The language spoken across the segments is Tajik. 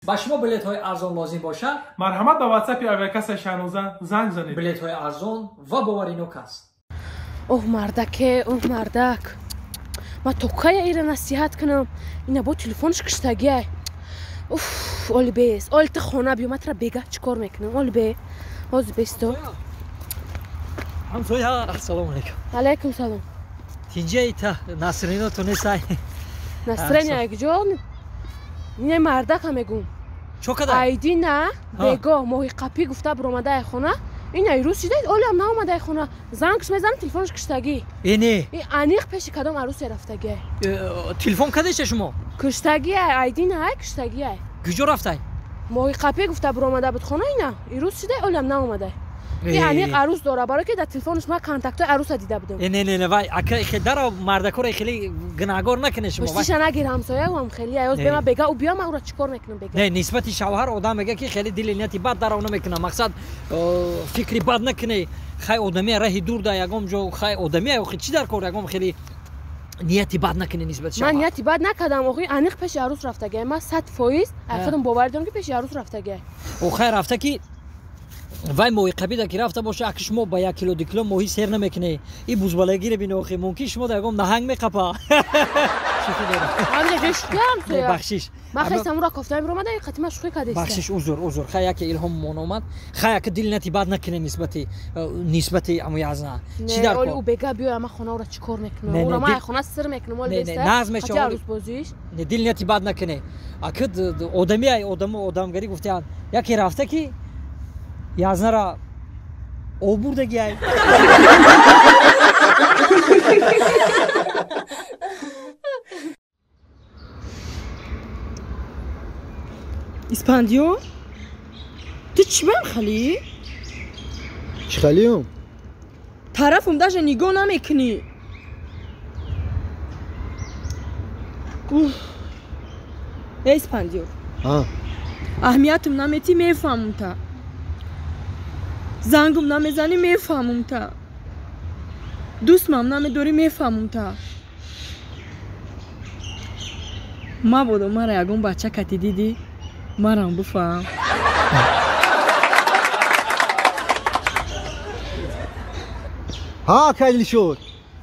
Ба шумо билетҳои арзон лозим бошад, марҳамат ба ватсапи авиакассаи Шаҳноза занг занед. Билетҳои арзон ва боваринок аст. Оҳ мардаке, оҳ мардак, ман то кая ира насиҳат кунам? Ина бо телефонш киштагиай. Уф, оли бес, оли ту хона биё, ман тура бега чӣ кор мекунам? Оли бе, ҳозир бесто. Ҳамсоя, ассалому алайкум. Алайкум салом. Тинҷаи та Насрино ту несай? Насрин якҷо? Не мардака мегум. Чо када? Айдина бего моҳи қапӣ гуфта биромадаи хона. Ин айрӯз шида, олиам наомадаи хона. Зангш мезанам, телефонш киштагӣ. Э не. И аниқ пеши кадом арӯсе рафтагиай. Телефон кадеша шумо? Киштагиай, айдина ай киштагиай. Куҷо рафтай? Моҳи қапӣ гуфта биромада буд хона ина. Ирӯз шида, олиам наомадай. И аниқ арӯс дора, барое ки дар телефонш ман контактҳои арӯса дида будам. Э не не не, вай ака хе дара мардакора хеле гунаҳгор накунед шумо. Пуштиша нагир ҳамсояам хеле аёз бема бега ӯ биё, ман ӯро чӣ кор мекунам бега? Не, нисбати шавҳар одам мега ки хеле дили нияти бад дарав намекунам. Мақсад фикри бад накунӣ. Хай одами раҳи дур да ягом ҷо, хай одами охи чӣ дар кор ягом хеле нияти бад накунӣ нисбати шавҳар. Ман нияти бад накардам, охи аниқ пеши арӯс рафтагиай. Ман 100% ай худам боварӣ дорам ки пеши арӯс рафтагиай. Ӯ хай рафта ки вай моҳи қабида ки рафта боша, аки шумо ба 1 кило 2 кило моҳӣ сер намекунед. И бузбалагире бино охи мумкин шумо дар ягон наҳанг меқапа. Шӯхӣ дорам. Ҳамҷа шӯхӣ ҳамсоя. Бахшиш. Ман хестам ӯро кофтаам биромада, ин қатима шӯхӣ кардеста. Бахшиш, узр, узр. Хай яке илҳом мон омад. Хай аки дил нати бад накунед нисбати аму язна. Чӣ дар кор? Оли ӯ бега биёя, ман хона ӯро чӣ кор мекунам? Ӯро ман хона сир мекунам, оли беста. Нағз мешавад. Арӯс бозиш. Не, дил нати бад накунед. Аки одами ай одаму одамгарӣ гуфтаанд. Яке рафта ки язнара об бурдагиай. Испандиё? Ту чӣ бам хали? Чӣ халиём? Тарафум даже нигоҳ намекунӣ. Эй Испандиё. Аҳамиятум наметӣ, мефаҳмум та. Зангум намезанӣ, мефаҳмум та. Дӯстмам намедорӣ, мефаҳмум та. Мабодо мара ягон бача кати дидӣ, марам буфаҳм. Ҳа, кайли шуд.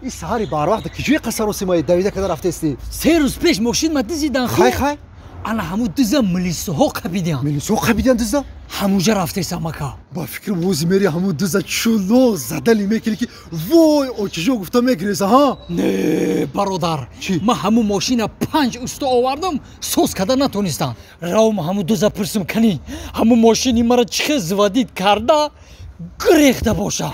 Ин саҳари барвақт киҷои қасаросимои давида када рафтестӣ? 3 рӯз пеш мошин ма дизидан ху. Хай хай. Ана ҳамун диза милисҳо қабидиан. Милисҳо қабидиан диза? Ҳамунҷа рафтесам ака. Ба фикри вози мери ҳамун диза чуло задали мекунӣ ки вой очижо гуфта мегиреза, ҳа? Не, бародар. Ман ҳамун мошина 5 уста овардам, соз карда натонистам. Равм ҳамун диза пурсим кани. Ҳамун мошини мара чӣ хел заводид карда гирехта боша.